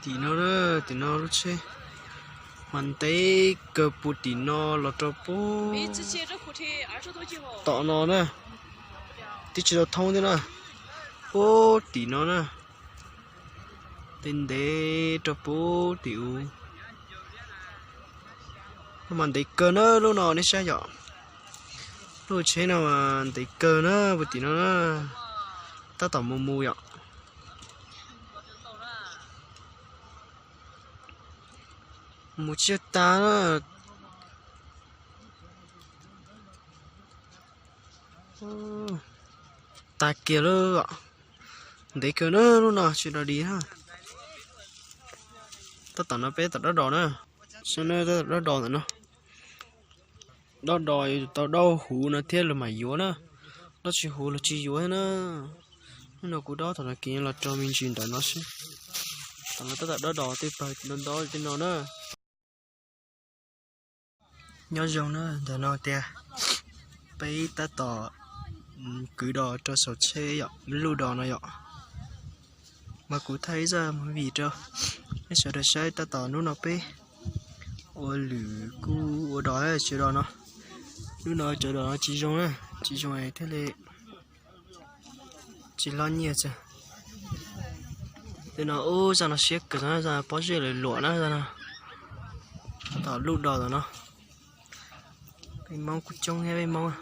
Tim no na, tim no lub tsheb mas ntev kawg puag tim no los rau puag tom no na, twb tsis tau thoob thiab na. Puag tim no na, ntev ntev rau puag tim u. Mas ntev kawg na lub no nej saib yom. Lub tsheb no mas ntev kawg na, puag tim no na, tab tom mus mus yom. Mus tsis tag na. Tag kiag lawm. Ntev kawg na lub no tsis dog dig na. Tab tom no peb tab tom dob dos na. Saib na, tab tom dob dos ntawm no. Dob dos yuav tau dob huv no thiab los mam yuav na. Dob tsis huv los tsis yuav thiab na. Hnub no kuv dob thaum no kiv los rau me ntsis ntawm no xwb. Thaum no tab tom dob dos tej pawg dob tej no na. Nyob zoo na, ntawm no tias peb tab tom kwv dos rau saum tsheb yom, lub dos no yom. Mas kuv thaij ib zaj movie rau nej sawv daws saib, tab tom hnub no peb ua lwm kuj ua dos cov dos no. Hnub no cov dos no tsis zoo na, tsis zoo thiaj li tsis hlob nyiaj xwb. Tej no ub, zaj no siab kawg, zaj pob zeb lawv luam na, zaj no. Tom lub dos tom no, peb Hmoob kuj coob thiab peb Hmoob.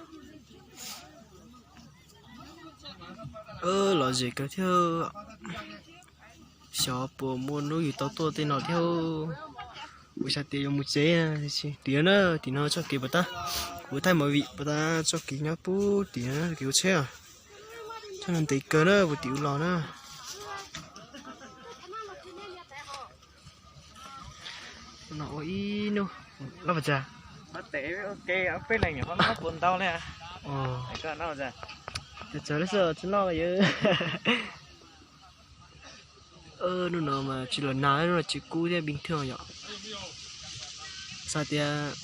Lom zem kawg thiab. Xyov puas muaj hnub yus tau tuaj tej no thiab. Kuv xav tias yuav mus tsev, tiam na, tim no txoj kev puas tab, kuv thaij movie puas tab txoj kev nyob puag tim kev ua tsheb. Txoj no ntev kawg na, puag tim u los na. No ua ib hnub loj pas tsa. Peb leeg nyob puas ntau li. Txawm lawm xwb tsis loj yom. Hnub no mas tsis los nag, hnub no tsis kub thiab, bình thường yom. Xav tias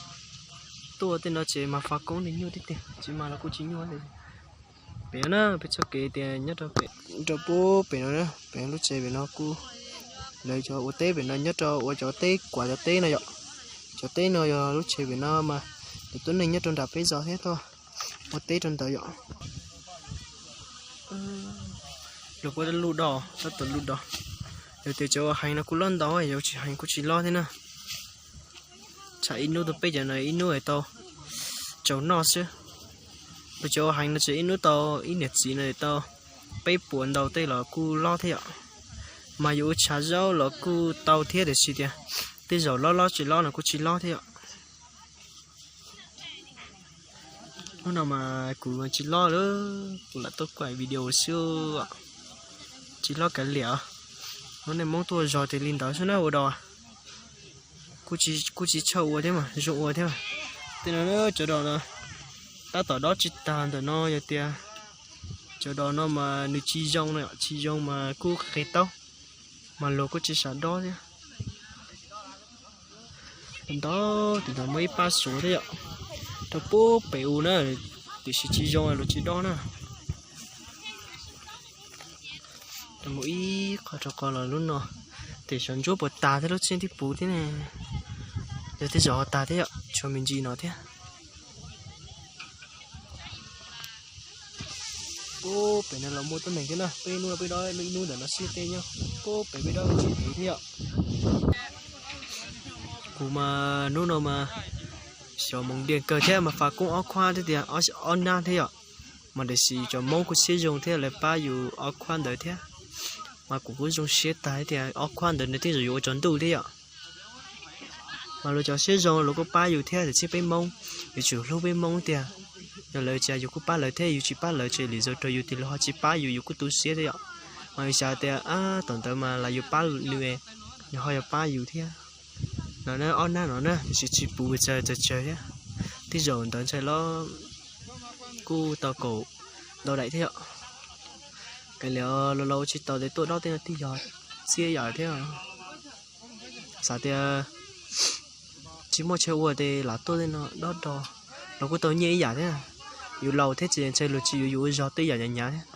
tuaj tej no ces mas faj koob li nyuaj tiag tiag, tsis mas los kuj tsis nyuaj li. Pem no na, peb txoj kev tias nyob rau pem, rau puag pem no na, pem lub tsev pem no kuj lawv cov ua teb pem no nyob rau ua cov teb kuam cov teb no yom. Cov teb no yog lub tsev pem no mas cov tuab neeg nyob rau nram peb zos thiab tuaj ua teb rau ntawd yom. Luag kuj lub dos, tab tom lub dos. Yog tias cov ua heev no kuj loj ntau, yog tsis heev kuj tsis loj thiab na. Tsam ib hnub tuaj peb cov no ib hnub tau tsaus noj xwb. Luag cov ua heev no ces ib hnub tau, ib niam txiv no tau peb puas ntau tej los kuj loj thiab yom. Mas yuav ua tshav zaub los kuj tau thiab, tiam sis tias tej zaum loj loj tsis loj no kuj tsis loj thiab yom. Hnub no mas kuv tsis loj lawm, kuv lam tuaj kuaj video xwb, tsis loj kav liam. Hnub nej Hmoob tuaj zog tias li ntawd xwb na, ua dos kuj tsis tshaj ua thiab mas zoo ua thiab. Tej no cov dos no tab tom dob tsis tag ntawm no, yog tias cov dos no mas nws tsis zoo no, tsis zoo mas kuj qis taub, mas luag kuj tsis xav dob thiab. Ntau, ntau, tim ntawd muaj ib pab Suav thiab yom, rau puag pem u na, tiam sis tsis zoo luag tsis dob na. Mus ib qho rau qhov los lub no, tias xyov ntsuab puas tag thiab lub txiaj tib puv thiab ne. Yog tej zaum ho tag thiab yom, tshuav me ntsis no thiab. Puag pem no los muaj tuab neeg thiab na, peb hnub no peb dob ib hnub ntawm no xwb, tej nyob puag pem peb dob tsis heev thiab yom. Kuv mas hnub no mas xyov moos diam kawg thiab mas faj koob ob khuab thiab tias ob nab thiab yom. Mas tiam sis cov Hmoob kuj siab zoo thiab lawv pab yus ob khuab ntawd thiab. Mas kuv kuj zoo siab tag thiab tias ob khuab ntawd nws tej zaum yuav ua tsaus ntuj thiab yom. Mas luag cov siab zoo luag kuj pab yus thiab, tiam sis peb Hmoob yuav tsum hlub peb Hmoob tiag. Yog lawv cas yus kuj pab lawv thiab, yus tsis pab lawv ces lwm zaus rau yus tias luag ho tsis pab yus, yus kuj tu siab thiab yom. Mas yus xav tias tom ntawd mas los yus pab nws, nws ho yog pab yus thiab. No na, ob nab no na, tiam sis tsis puv, tsawg tsawg tsawg thiab. Tej zaum ntawd ntshai los kuj tau kaum ntau daim thiab yom. Kav liam, los los ua tsis tau tes tuaj dob tej no twb yog txiaj yam thiab. Xav tias tsis muaj chaw ua tes lam tuaj tej no dob do, los kuj tau nyiaj ib yam thiab. Yus laus thiab ces ntshai luag tsis yuav yus ua zog tej yam hnyav hnyav thiab.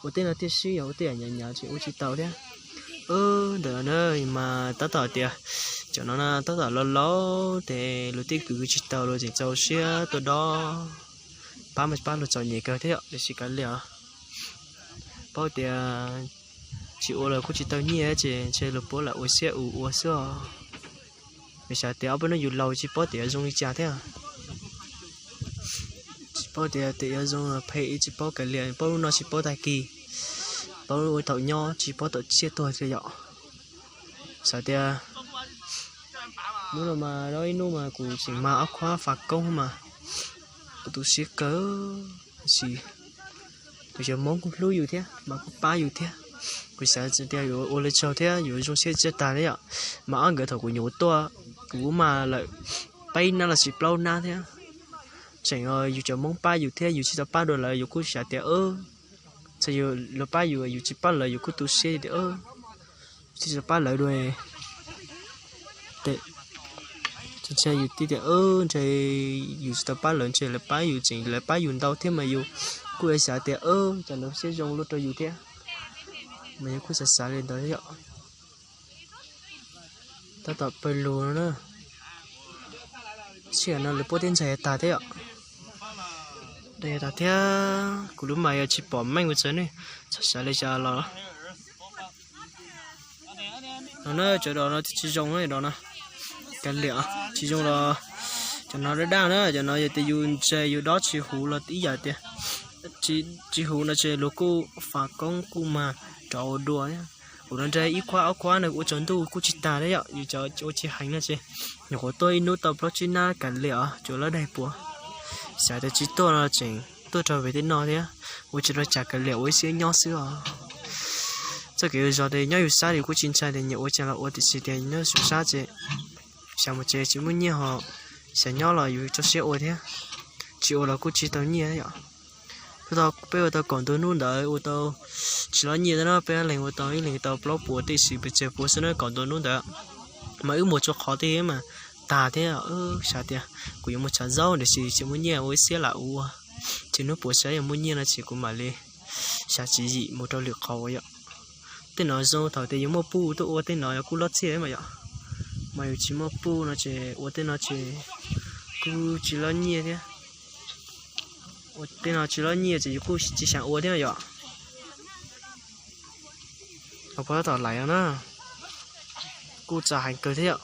Ua tej no tiaj sib yog ua tej yam hnyav hnyav ces ua tsis tau thiab. Ntawm no na mas tab tom tias cov no na tab tom laus laus ces luag tej kwv tsis tau luag tseem txaus siab tuaj dob, pab mas pab luag txom nyem kawg thiab yom, tiam sis kav liam os. Paub tias tsis ua los kuj tsis tau nyiaj ces ntshe luag puab lam ua siab ua ua xwb os. Vim xav tias ob peb hnub yus laus tsis paub tias yuav zoo li cas thiab. Tsis paub tias tias yuav zoo phem, tsis paub kav liam, paub lub no tsis paub tag kis, paub ua thaum nyob tsis paub thaum tsiaj tuag li yom. Xav tias hnub no mas ib hnub mas kuv tseem mag ob khuab faj koob mas kuv tu siab kawg, tab sis tus yawg Hmoob kuj hlub yus thiab mas kuj pab yus thiab. Kuv xav tias yuav ua li tsaug thiab yuav zoo siab tsis tag thiab yom. Mas ob nkawd thaum kuv nyuam qhuav tuaj, kuv kuj mag lawm peb hnab los sis plaub hnab thiab. Tseem yus cov Hmoob pab yus thiab, yus tsis tau pab dua lawv yus kuj xav tias txawm yus, lawv pab yus yus tsis pab lawv yus kuj tu siab tias tsis tau pab lawv dua. Ntshe yus tib tias ntshe yus tsis tau pab lawv, ntshe lawv pab yus, tseem lawv pab yus ntau thiab mas yus kuj xav tias cas lawv siab zoo luaj rau yus thiab, mas yus kuj xav xav li ntawd yom. Tab tom pawg lug no na, sij hawm no lawv puab teb ntxhais tag thiab yom. Tag thiab, kuv lub mas yog tsis pom meej ua txawv ne, txhob xav li xav los. No na, cov dos no tsis zoo na, dos no kav liam, tsis zoo los cov no daj daj na, cov no yog tias yus ntse yus dob tsis huv los ib yam tias tsis huv no ces luag kuj faj koob kuj mag rov ua dua. Kuv no nrhiav ib khuab ob khuab no ua tsaus ntuj kuj tsis tag thiab yom, yus cov ua tsis heev no ces nyuam qhuav tuaj ib hnub tau plaub tsib hnab kav liam os, tsuas loj daig puav. Xav tias tsis tuaj no tseem tuaj rau pem tej no thiab, ua tsis tau cas kav liam ua ib siab nyob xwb os. Txoj kev ua zog ces nyob yus sab yus kuj tsis ntshai tias nyias ua cas los ua, tiam sis tias nyob yus sab ces xav mus tsev tsis muaj nyiaj ho xav nyob los yus tso siab ua thiab, tsis ua los kuj tsis tau nyiaj yom. Peb ua tau kaum ntu hnub ntawd ua tau tsis loj nyiaj thiab no, peb leeg ua tau ib leeg tau plaub puas tej, sis pes tsawg puas xwb na kaum ntu hnub ntawd. Mas wb mus tsuas qhov tej mas tag thiab, xav tias kuv yuav mus tshav zaub tiam sis tsis muaj nyiaj ua ib siab lam ua, ces hnub puas saib yog muaj nyiaj no ces kuv mam li xav tswv yim mus rau lwm qhov yom. Tej no zoo thaum tias yus muaj puj tuaj ua tej no yog kuj loj txiaj mas yom, mas yus tsis muaj puj no ces ua tej no ces kuj tsis loj nyiaj thiab. Ua tej no tsis loj nyiaj ces yus kuj tsis xyav ua thiab yom. Los puag tom lais no na, kuj txaus heev kawg thiab yom.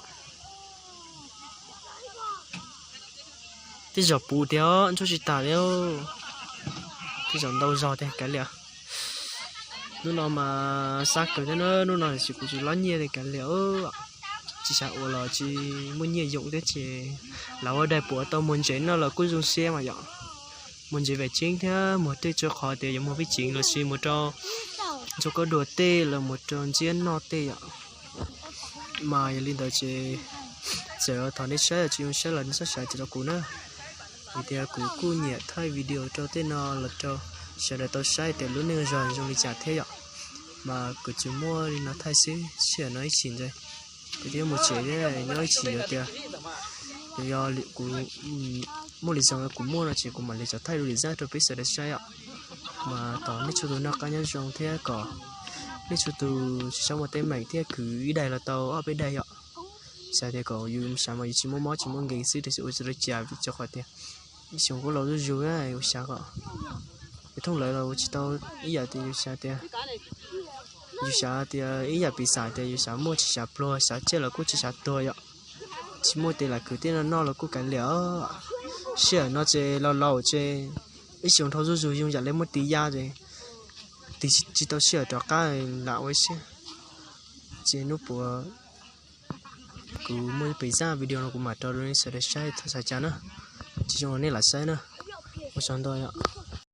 Tej zaum puv tiag, ntsuab tsis tas li. Tej zaum ntau zog tiag kav liam. Hnub no mas sab kawg thiab na, hnub no tiam sis kuv tsis loj nyiaj li kav liam. Tsis xav ua los tsis muaj nyiaj yoom thiab ces lam ua daig puav tau muag ntsev noj los kuj zoo siab mas yom. Muag ntsev vam tseeb thiab muag tej tsua qhov tias yuav muag pej tsev los sis muag rau ntsuag kaub dua tej los muag rau ntsiab noj tej yom. Mas yog li ntawd ces txawm thov nej saib los tsis zoo saib los nej txhob xav tsis rau kuv na. Vim tias kuv kuj nyiam thaij video rau tej no los rau sawv daws tau saib tias lub neej zog zoo li cas thiab yom. Mas kuv tsuas muaj li no thaij xwb, sij hawm no ib chim ntawd kuv twb yuav mus tsev thiab, nyob ib chim yog tias yog kuv muaj li zoo kuv muaj no ces kuv mam li tso thaij dua lwm zaj rau peb sawv daws saib yom. Mas thov nej txhua tus noj qab nyob zoo thiab kom nej txhua tus tsis txhob muaj teeb meem thiab khwv ib daig los tau ob peb daig yom. Xav tias kom yus xav mas yus tsis muaj mob tsis muaj nkees xwb tiam sis ua tsis tau cas vim rau qhov tias ib xyoo kuj laus zuj zus, ua xav kom yus thooj lawv los ua tsis tau ib yam tias yus xav tias, yus xav tias ib yam piv xam tias yus xav muaj tsis xav pluag, xav tsiaj los kuj tsis xav tuag yom. Tsis muaj tes lam khwv tej no noj los kuj kav liam. Sij hawm no ces laus laus ces ib xyoo dhau zuj zus zoo yam li muaj tis ya ces tis tsis tau sij hawm rov qab lam ua ib siab. Ces hnub puav kuv muaj pem zaj video no kuv mam rau nej sawv daws saib txhob xav cas na. Tsis zoo nej lam saib na. Ua tsaug ntau.